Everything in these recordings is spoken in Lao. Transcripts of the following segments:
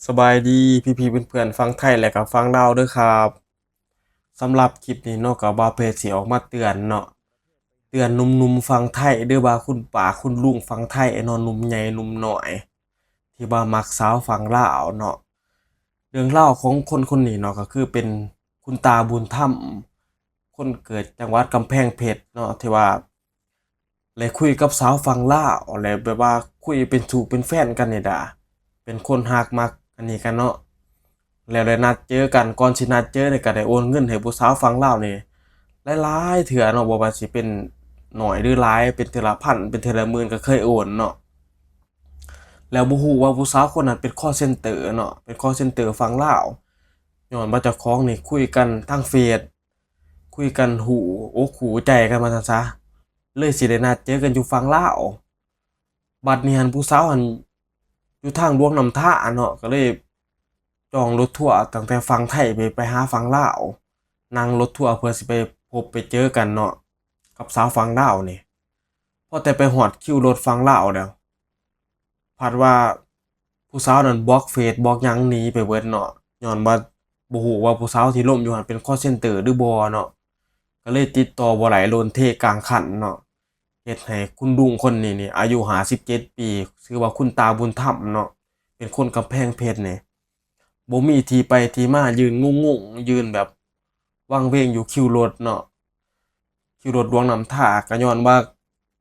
ສະບາຍດີພີ່ໆເພື່ອນໆຝັ່ງໄທ ແລະກໍຝັ່ງລາວເດີຄັບ. ສຳລັບຄລິບນີ້ເນາະ ກໍບ່າວເພຈຊິອອກມາເຕືອນເນາະ, ເຕືອນໜຸ່ມໆຝັ່ງໄທ ຫຼືວ່າຄຸນປ້າຄຸນລຸງຝັ່ງໄທເນາະ, ໜຸ່ມໃຫຍ່ໜຸ່ມນ້ອຍ ທີ່ວ່າມັກສາວຝັ່ງລາວເນາະ. ເລື່ອງລາວຂອງຄົນຄົນນີ້ເນາະ ກໍຄືເປັນຄຸນຕາບຸນທຳ ຄົນເກີດຈັງຫວັດກຳແພງເພັດເນາະ ທີ່ວ່າໄດ້ຄຸຍກັບສາວຝັ່ງລາວ ແລະແບບວ່າຄຸຍເປັນຊູ້ເປັນແຟນກັນນີ້ດາ, ເປັນຄົນຮັກມັກອັນນີ້ກັນເນາະ. ແລ້ວໄດ້ນັດເຈີກັນ, ກ່ອນຊິນັດເຈີນີ້ກໍໄດ້ໂອນເງິນໃຫ້ຜູ້ສາວຝັ່ງລາວນີ້ຫຼາຍໆເທື່ອເນາະ, ບໍ່ວ່າຊິເປັນໜ້ອຍຫຼືຫຼາຍ, ເປັນເທື່ອລະພັນ ເປັນເທື່ອລະໝື່ນ ກໍເຄີຍໂອນເນາະ. ແລ້ວບໍ່ຮູ້ວ່າຜູ້ສາວຄົນນັ້ນເປັນຄໍເຊັນເຕີເນາະ, ເປັນຄໍເຊັນເຕີຝັ່ງລາວ, ຍ້ອນວ່າເຈົ້າຂອງນີ້ຄຸຍກັນທາງເຟສ, ຄຸຍກັນຮູ້ອົກຮູ້ໃຈກັນວ່າຊັ້ນຊະ, ເລີຍຊິໄດ້ນັດເຈີກັນຢູ່ຝັ່ງລາວ. ບັດນີ້ຫັ້ນຜູ້ສາວຫັ້ນຢູ່ທາງຫຼວງນ້ຳທາເນາະ, ກໍເລີຍຈອງລົດທົວຕັ້ງແຕ່ຝັ່ງໄທໄປ ໄປຫາຝັ່ງລາວ, ນັ່ງລົດທົວເພື່ອຊິໄປພົບໄປເຈີກັນເນາະ ກັບສາວຝັ່ງລາວນີ້. ພໍແຕ່ໄປຮອດຄິວລົດຝັ່ງລາວແລ້ວ ພັດວ່າຜູ້ສາວນັ້ນບລັອກເຟສບລັອກຫຍັງໜີໄປເບິດເນາະ, ຍ້ອນວ່າບໍ່ຮູ້ວ່າຜູ້ສາວທີ່ລົມຢູ່ຫັ້ນເປັນຄໍເຊັນເຕີຫຼືບໍ່ເນາະ, ກໍເລີຍຕິດຕໍ່ບໍ່ໄດ້ ໂດນເທກາງຄັນເນາະ. ເຮັດໃຫ້ຄຸນລຸງຄົນນີ້ນີ້ອາຍຸຫ້າສິບເຈັດປີ ຊື່ວ່າຄຸນຕາບຸນທຳເນາະ, ເປັນຄົນກຳແພງເພັດນີ້ ບໍ່ມີທີ່ໄປທີ່ມາ, ຢືນງົງໆ ຢືນແບບວັງເວງຢູ່ຄິວລົດເນາະ, ຄິວລົດຫຼວງນ້ຳທາ, ກໍຍ້ອນວ່າ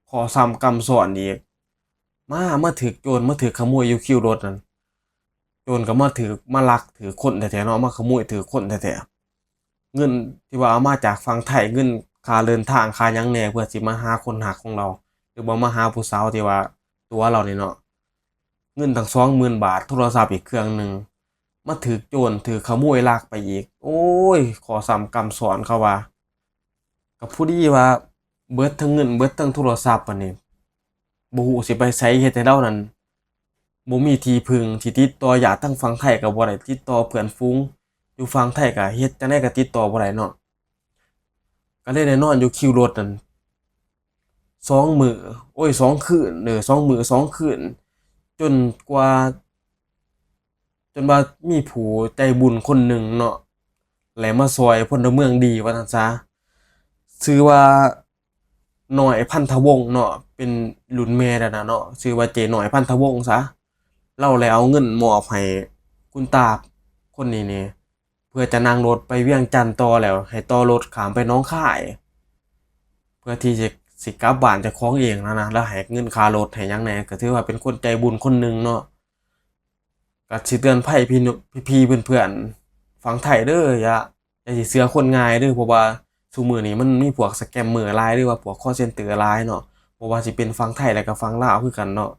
ຂໍ້ຊ້ຳກຳຊ້ອນອີກ, ມາ ມາຖືກໂຈນ ມາຖືກຂະໂມຍຢູ່ຄິວລົດນັ້ນ, ໂຈນກໍມາຖືກ ມາລັກຖືກຄົນແທ້ໆເນາະ, ມາຂະໂມຍຖືກຄົນແທ້ໆ. ເງິນທີ່ວ່າເອົາມາຈາກຝັ່ງໄທ, ເງິນຄ່າເດີນທາງ ຄ່າຫຍັງແດ່ ເພື່ອຊິມາຫາຄົນຮັກຂອງລາວ ຫຼືວ່າມາຫາຜູ້ສາວທີ່ວ່າຕົວະລາວນີ້ເນາະ, ເງິນຕັ້ງສອງໝື່ນບາດ, ໂທລະສັບອີກເຄື່ອງໜຶ່ງ, ມາຖືກໂຈນ ຖືກຂະໂມຍລັກໄປອີກ. ໂອ້ຍ ຂໍ້ຊ້ຳກຳຊ້ອນເຂົາວ່າ. ກໍພໍດີວ່າເບິດທັງເງິນ ເບິດທັງໂທລະສັບ, ບາດນີ້ບໍ່ຮູ້ຊິໄປໃສ, ເຮັດໃຫ້ລາວນັ້ນບໍ່ມີທີ່ເພິ່ງ, ຊິຕິດຕໍ່ຍາດທາງຝັ່ງໄທກໍບໍ່ໄດ້, ຕິດຕໍ່ເພື່ອນຝູງຢູ່ຝັ່ງໄທກໍເຮັດຈັ່ງໃດກໍຕິດຕໍ່ບໍ່ໄດ້ເນາະ. ກໍເລີຍໄດ້ນອນຢູ່ຄິວລົດນັ້ນສອງມື້ ໂອ້ຍ ສອງຄືນ, ເອີ ສອງມື້ສອງຄືນ, ຈົນກວ່າ ຈົນວ່າມີຜູ້ໃຈບຸນຄົນໜຶ່ງເນາະ ແລະມາຊ່ອຍ ພົນລະເມືອງດີວ່າຊັ້ນຊະ, ຊື່ວ່າ ນ້ອຍ ພັນທະວົງ ເນາະ, ເປັນລຸ້ນແມ່ແລ້ວນະເນາະ, ຊື່ວ່າເຈ້ນ້ອຍ ພັນທະວົງ ຊະ. ລາວແລ້ວເອົາເງິນມອບໃຫ້ຄຸນຕາຄົນນີ້ນີ້ ເພື່ອຈະນັ່ງລົດໄປວຽງຈັນຕໍ່, ແລ້ວໃຫ້ຕໍ່ລົດຂ້າມໄປໜອງຄາຍ ເພື່ອທີ່ຈະ ຊິກັບບ້ານເຈົ້າຂອງເອງນະນະ. ລາວໃຫ້ເງິນຄ່າລົດໃຫ້ຫຍັງແດ່, ກໍຖືວ່າເປັນຄົນໃຈບຸນຄົນໜຶ່ງເນາະ. ກໍຊິເຕືອນໄພພີ່ ພີ່ໆເພື່ອນໆຝັ່ງໄທເດີ, ຢ່າ ຢ່າຊິເຊື່ອຄົນງ່າຍເດີ, ເພາະວ່າຊຸມື້ນີ້ມັນມີພວກສະແກມເມີຫຼາຍ ຫຼືວ່າພວກຄໍເຊັນເຕີຫຼາຍເນາະ, ບໍ່ວ່າຊິເປັນຝັ່ງໄທ ແລະກໍຝັ່ງລາວຄືກັນເນາະ.